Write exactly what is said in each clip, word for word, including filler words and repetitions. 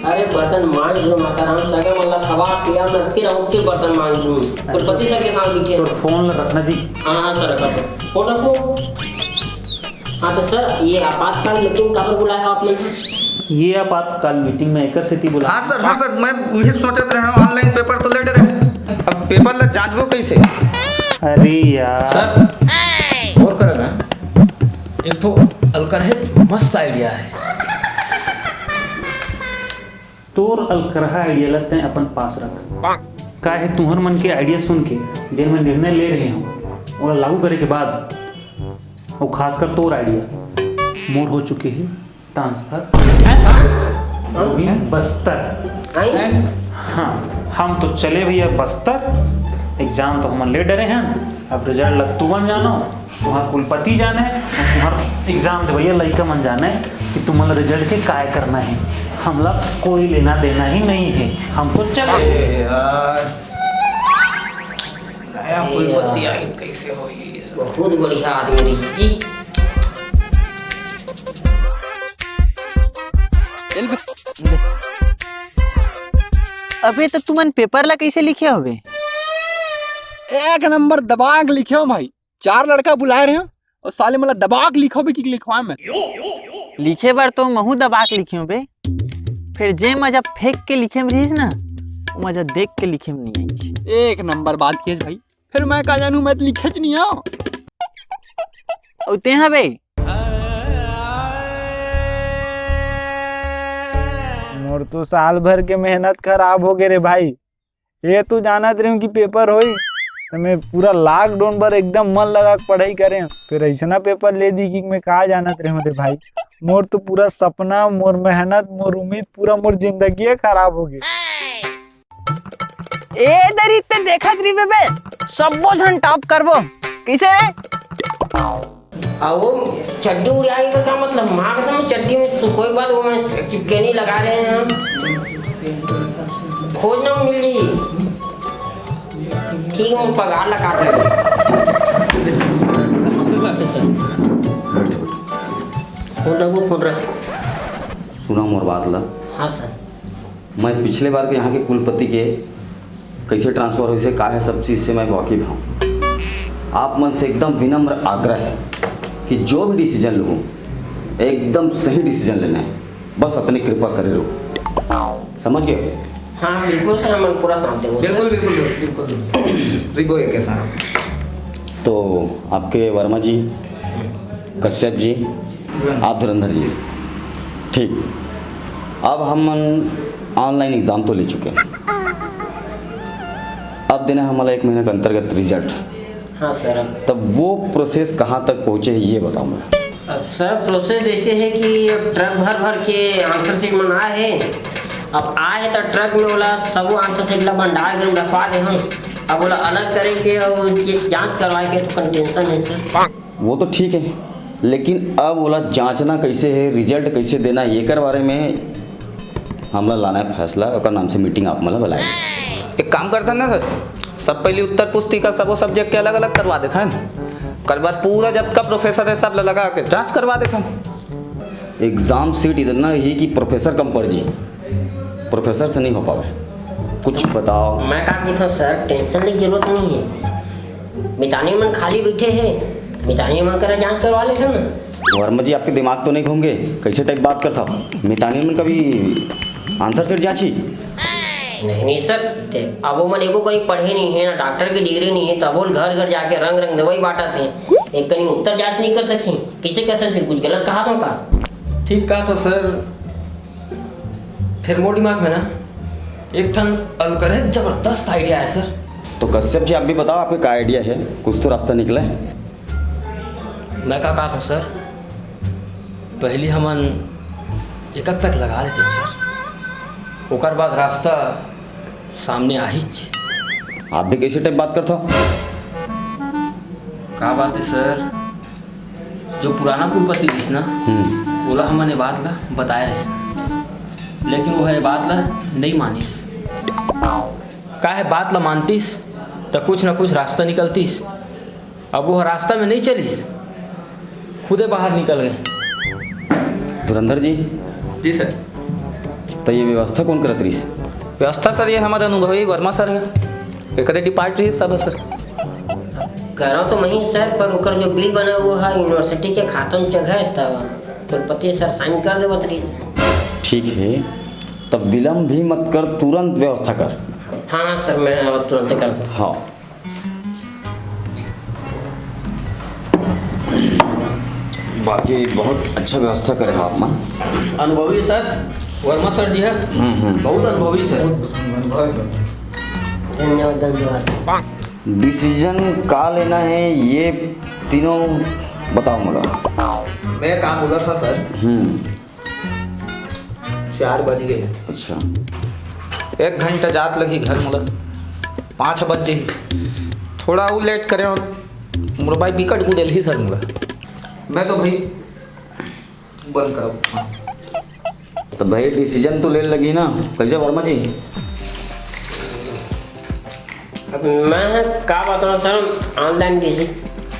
अरे बर्तन मांज लो माता राम, सगा मन ला खवा पिया, मैं फिर आऊँ, फिर बर्तन मांज लूँ। कुलपति सर के साथ दिखे। तो फोन ला रखना जी। हाँ हाँ सर, रखा तो। फोन रखो। हाँ तो सर, ये आपातकाल मीटिंग काबर बुलाया आपने? ये आपातकाल मीटिंग में एकर सेती बुलाया। हाँ सर, हाँ सर, मैं वही सोचत रहे हूँ, ऑनलाइन पेपर तो ले डरे हूँ, अब पेपर ला जांचबो कैसे? अरे यार। सर, गौर करो ना, एक ठो अलकरहेच मस्त आइडिया है। तोर अलकरहा आइडिया ला तैं अपन पास रख। का है, तुहर मन के आइडिया सुन के जेन मैं निर्णय ले रहे हूँ, ओला लागू करे के बाद, अउ खासकर तोर आइडिया, मोर हो चुके हे ट्रांसफर। रोहिन बस्तर। हाँ, हम तो चले भैया बस्तर। एग्जाम तो हमन ले डरे हैं, अब रिजल्ट ला तुमन जानो, तुम्हार कुलपति जाने, तुम्हार एग्जाम देवइया लइका मन जाने कि तुमन ला रिजल्ट के काय करना है। हमला कोई लेना देना ही नहीं है, हम तो चले। अरे यार, नया कुलपति आही त कैसे होही? बहुत बढ़िया आदमी रही जी। चल बे। अबे, तो तुमन पेपर ला कैसे लिखे होबे? एक नंबर दबा के लिखे हो भाई। चार लड़का बुलाए रहे हो और साले मन ला दबा के लिखो भी कि लिखवा में। लिखे बर तो महू दबा के लिखे हो बे, फिर जे मजा फेंक के लिखे में रहीस ना, वो मजा देख के लिखे में नहीं आई। एक नंबर बात किए भाई, फिर मैं का जानू, मैं तो लिखे च नहीं हूँ। और ते हाँ बे? मोर तो साल भर के मेहनत खराब हो गए रे भाई। ये तो जानत रहे कि पेपर होई, तो मैं पूरा लॉकडाउन भर एकदम मन लगा के पढ़ाई करे, फिर ऐसना पेपर ले दी कि मैं का जानत रहे रे भाई। मोर तो पूरा सपना, मोर मेहनत, मोर उम्मीद, पूरा मोर जिंदगी खराब हो गई। ए दरी ते देखत रहिबे बे, सब्बो झन टॉप करबो। कैसे रे? आ वो चड्डी उड़ाए का क्या मतलब? माँ कसम, चड्डी में सु-, कोई बात, वो मैं चिपकेनी लगा रहे हैं हम। खोज ना मिली। ठीक है, मैं पगार लगा दे। फोन रख, वो फोन रख। सुना मोर बात ला। हाँ सर। मैं पिछले बार के यहाँ के कुलपति के कैसे ट्रांसफर होइसे, का है, सब चीज़ से मैं वाकिफ हूँ। आप मन से एकदम विनम्र आग्रह है कि जो भी डिसीजन लूँ, एकदम सही डिसीजन लेना है, बस अपनी कृपा करे रहो, समझ गए? हाँ बिल्कुल सर, हम पूरा साथ देंगे। बिल्कुल बिल्कुल बिल्कुल। रिबो एक कैसा है? तो आपके वर्मा जी, कश्यप जी, आप धुरंधर जी, ठीक। अब हम मन ऑनलाइन एग्जाम तो ले चुके हैं, अब देना है हमारा एक महीना के अंतर्गत रिजल्ट। हाँ सर। अब तब वो प्रोसेस कहाँ तक पहुँचे, ये बताओ मुझे। अब सर, प्रोसेस ऐसे है कि अब ट्रक भर भर के आंसर शीट मन आए हैं। अब आए हैं तो ट्रक में ओला सबो आंसर शीट ला भंडार घर में रखवा दे हैं। अब ओला अलग करे के और जे-, जांच करवाए के तो टेंशन है सर। वो तो ठीक है, लेकिन अब ओला जांचना कैसे है, रिजल्ट कैसे देना है, एकर बारे में हमला लाना है फैसला, ओकर नाम से मीटिंग आप मन ला बुलाए। एक काम करथन ना सर, सब पहली उत्तर पुस्तिका सबो सब्जेक्ट के अलग-अलग करवा देथन। ओकर बाद पूरा जतका प्रोफेसर है, सब ला लगा के जांच करवा देथन। एग्जाम सीट इतना ही कि प्रोफेसर कम पड़ जी, प्रोफेसर से नहीं हो पावे। कुछ बताओ। मैं का कहता हूँ सर, टेंशन लेके जरूरत नहीं है। मितानी मन खाली बैठे हैं, मितानी मन करा जांच करवा लेथन ना। वर्मा जी, आपके दिमाग तो नहीं घूम गए? कैसे टाइप बात करता हो? मितानी मन कभी आंसर शीट जांची? नहीं नहीं सर, ते-, अब वो मन एको कहीं पढ़े नहीं है, ना डॉक्टर की डिग्री नहीं है, तब वो घर घर जाके रंग रंग दवाई बांटत हैं। एक कहीं उत्तर जांच नहीं कर सकी, कैसे कर सकते? कुछ गलत कहा था का? ठीक कहा था सर, फिर मोर दिमाग में ना एक ठन अलकरहे जबरदस्त आइडिया है सर। तो कश्यप जी, आप भी बताओ, आपके का आइडिया है? कुछ तो रास्ता निकले। मैं का कहा था सर, पहली हमन एक पैक लगा लेते हैं सर, ओकर बाद रास्ता सामने आहिच। आप भी कैसे टाइप बात करता हो? का बात है सर, जो पुराना कुलपति रहिस ना, हम्म। ओला हमन ये बात ला बताए रहे, लेकिन वो ये बात ला नहीं मानिस। का है, बात ला मानतिस त कुछ ना कुछ रास्ता निकलतिस। अब वो रास्ता में नहीं चलिस, खुदे बाहर निकल गए। धुरंधर जी। जी सर। त ये व्यवस्था कोन करत रहिस? व्यवस्था सर, ये हमर अनुभवी वर्मा सर हे, एकरे डिपार्ट रहिस सब सर। करव तो मही सर, पर ओकर जो बिल बना वो ह यूनिवर्सिटी के खाता में चघा हे, त कुलपति सर साइन कर देवत रहिस। ठीक हे, तब विलंब भी मत कर, तुरंत व्यवस्था कर। हाँ सर, मैं अब तुरंत कर देता हूँ। हाँ। बाकी बहुत अच्छा व्यवस्था करे हा आप मन। अनुभवी सर, वर्मा सर जी हे। हम्म, हम्म। बहुत अनुभवी सर। धन्यवाद, धन्यवाद। डिसीजन का लेना हे, ये तीनों बताओ मोला। मैं का बोला था सर? हम्म। चार बज गए। अच्छा। एक घंटा जात लगी घर मोला, पाँच बज जाही। थोड़ा अउ लेट करे हो, मोर बाई बिकट गुदेलही सर मोला। मैं तो भाई बंद करब। तो भाई डिसीजन तो ले लगी ना, कैसे वर्मा जी? अब मैं का बताऊँ सर, ऑनलाइन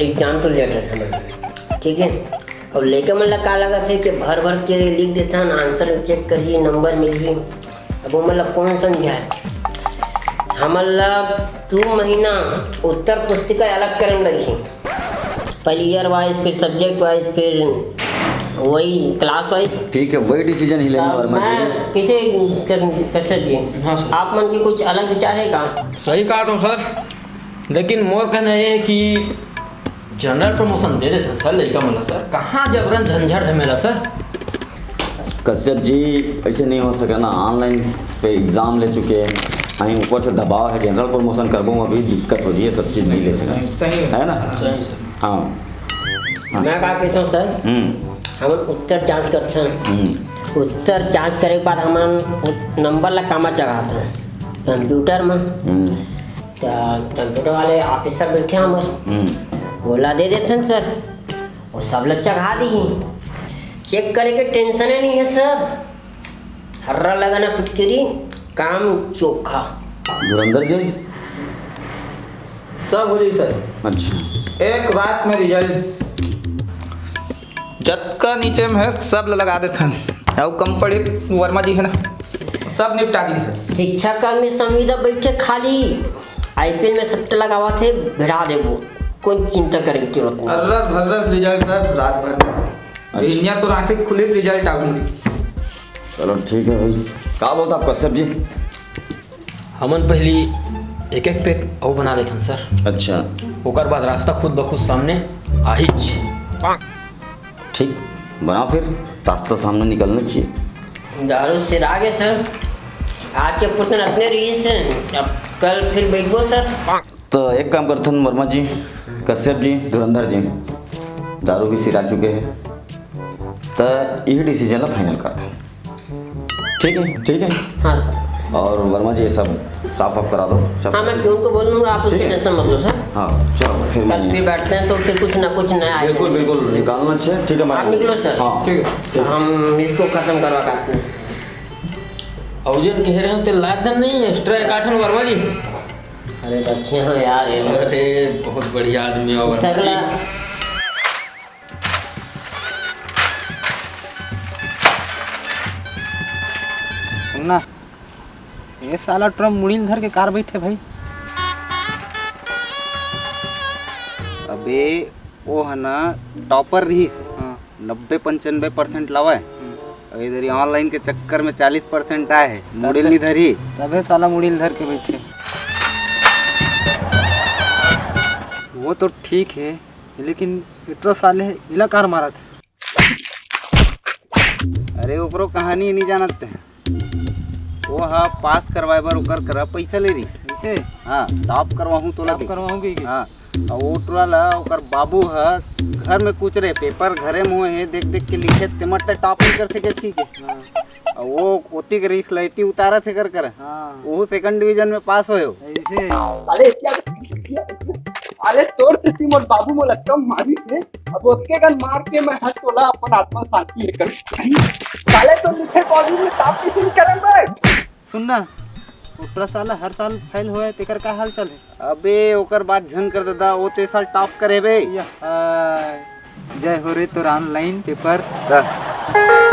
एग्जाम तो लेटर है, ठीक है। अब लइका मन ला का लगत हे कि भर भर के लिख देथन, आंसर चेक करही, नंबर मिलही। अब ओमन ला कौन समझाए? हमन ला दू महीना उत्तर पुस्तिका अलग करे लगही, पहले ईयर वाइज, फिर सब्जेक्ट वाइज, फिर वही क्लास वाइज। ठीक है, वही डिसीजन ही लेना वर्मा जी। मैं किसे कर, कर सकती है? हाँ सर। आप मन के कुछ अलग विचार है का? सही कहा तो सर, लेकिन मोर कहना ये है कि जनरल प्रमोशन दे दे सर, लइका मन ला सर, कहाँ जबरन झंझट झमेला सर। कश्यप जी, ऐसे नहीं हो सके ना, ऑनलाइन पे एग्जाम ले चुके हैं, कहीं ऊपर से दबाव है, जनरल प्रमोशन करबो में अभी दिक्कत हो रही है, सब चीज़ नहीं ले सके, सही है। है ना? सही सर। हाँ। हाँ। मैं का कहता हूँ सर, हम्म। हमन उत्तर जांच करथन। हम्म। उत्तर जांच करे के बाद हमन उत-, नंबर ला कामा चघाथन कंप्यूटर में। हम्म। त कंप्यूटर वाले ऑफिसर बैठे हमर, हम्म। ओला दे देथन सर, वो सब ला चघा दीही। चेक करे के टेंशन ही नहीं है सर, हर्रा लगाना फिटकिरी, काम चोखा। धुरंधर जी। सब हो जाई सर। अच्छा। एक रात में रिजल्ट। जतका नीचे में है, सब ला लगा देथन। अउ कम पड़े वर्मा जी है ना, सब निपटा दी सर। शिक्षा कर्मी संविदा बैठे खाली, आईपीएल में सट्टा लगावत हे, भिड़ा देबो, कोई चिंता करे के जरूरत नहीं। अर्रस भर्रस रिजल्ट सर, रात भर। अच्छा। दुनिया तो आंखें खुले रिजल्ट आऊंगी। चलो ठीक है भाई, का बोलता आप कश्यप जी? हमन पहली एक एक पैक अउ बना लेथन सर। अच्छा। ओकर बाद रास्ता खुद ब खुद सामने आहिच। ठीक, बना फिर, रास्ता सामने निकलना चाहिए। दारू सिरा गे सर, आज के पुरतन अतने रहिस, अब कल फिर बैठबो सर। तो एक काम करथन वर्मा जी, कश्यप जी, धुरंधर जी, दारू भी सिरा चुके हैं, तो यही डिसीजन ला फाइनल करथन। ठीक है, ठीक है। हाँ सर। और वर्मा जी, ये सब साफ वाफ करा दो, सब हाँ, मैं प्यून को बोल दूंगा, आप उसकी ठीक है। टेंशन मत लो सर। हाँ, चलो, फिर कल मैं फिर बैठते हैं तो फिर कुछ ना कुछ नया आएगा। बिल्कुल, बिल्कुल, निकालना चाहिए, ठीक है, मैं आप निकलो सर। हाँ, ठीक है। हम इसको खत्म करवा के आते हैं। अउजन कह रहे हो तो लादन नहीं, एक्स्ट्रा एक आठन वर्मा जी। अरे, रखे हो यार, ये लोग। अरे, बहुत बढ़िया आदमी हो वर्मा सर जी। ला- सुनना, ये साला ट्रम्प मुड़ी ल धर के कार बैठे भाई। अबे, वो है ना, टॉपर रहिस। हाँ। नब्बे पंचानबे परसेंट लावे। हम्म। अउ इधर ही ऑनलाइन के चक्कर में चालीस परसेंंट आए हे, मुड़ी ल नहीं धरी। तभे साला मुड़ी ल धर के बैठे। वो तो ठीक है, लेकिन एटरो साले इला कार मारत हे। अरे, ओकरो कहानी नहीं जानत हे। वो हा पास करवाए बर ओकर करा पैसा ले रहिस। ऐसे? हाँ, टॉप करवाहूँ तोला टॉप दे। करवाहूँ कहिके? हाँ, अउ वो टुरा ला ओकर बाबू ह घर में कुछ रहे, पेपर घरे में होए हे, देख देख के लिखे, तेमर ते टॉप नहीं कर सके छी के। हाँ। अउ वो ओती के रिस लैती उतारत हे कर कर। हाँ। वो सेकंड डिवीजन में पास होए हो। ऐसे? अरे क्या, अरे तोर से ती मोर बाबू मोला कम मारिस रे। अब ओतके कन मार के मैं हर तोला अपन आत्मा शांति हे कर। साले तो लिखे कॉलेज में टॉप किसी करन बे। सुन ना, ओटरा साला हर साल फेल होए, तेकर का हाल चाल हे? अबे, ओकर बात झन कर ददा, ओ ते साल टॉप करे बे। या, आ, जय हो रे तोर ऑनलाइन पेपर। हाँ।